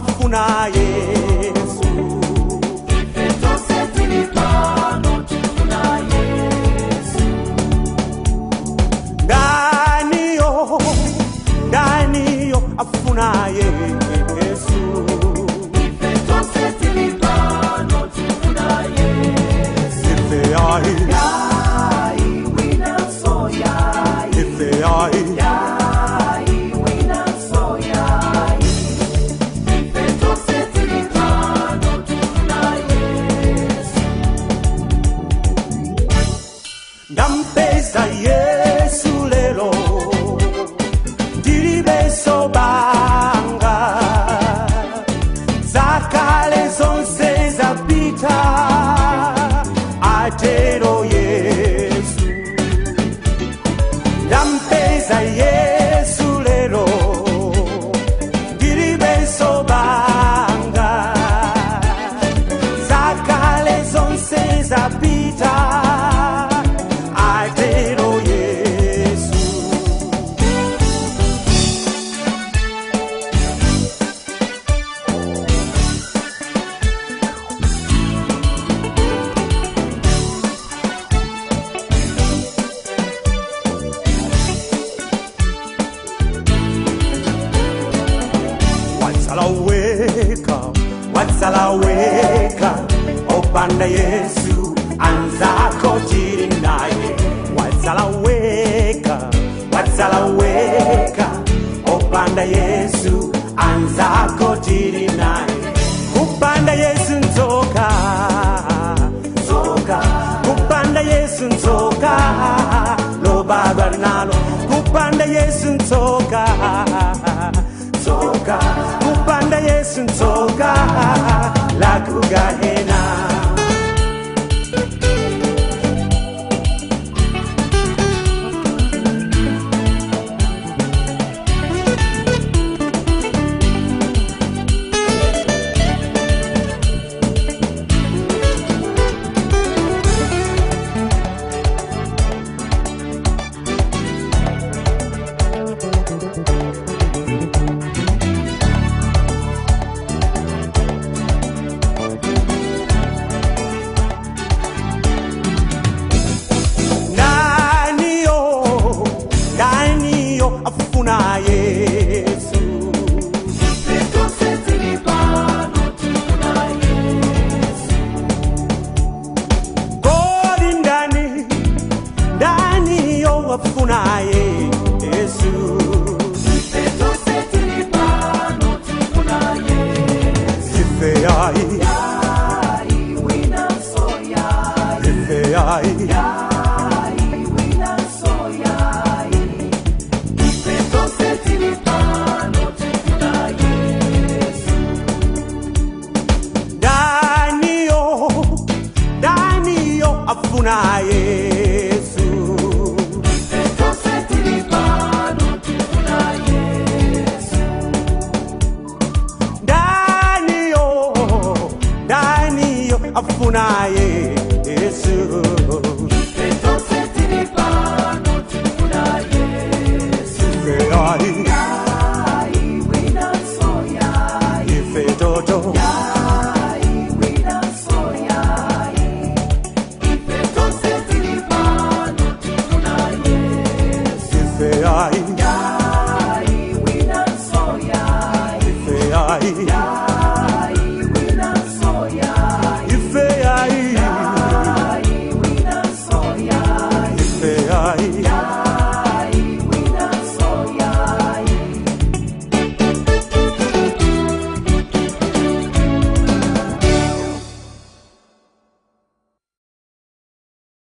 afuna Yesu. Ife tonse tili pano tifuna Yesu. Ndaniyo, ndaniyo afuna Yesu. Ife tonse tili pano tifuna Yesu. Ife ayi, Yayi wina so yayi. Ife ayi. Yayi wina so yayi. Ife tonse tili pano tifuna Yesu. Ndampeza Yesu lero, ndilibe banga, zakale zonse zapita, atero Yesu. Ndampeza Yesu lero, ndilibe banga, zakale zonse zapita, atero Yesu. Watsalaweka, watsalaweka, opanda Yesu anzako tili naye. Watsalaweka, watsalaweka, opanda Yesu anzako tili naye. Kupanda Yesu nzoka, nzoka, kupanda Yesu nzoka, lobaba nalo. Kupanda Yesu nzoka,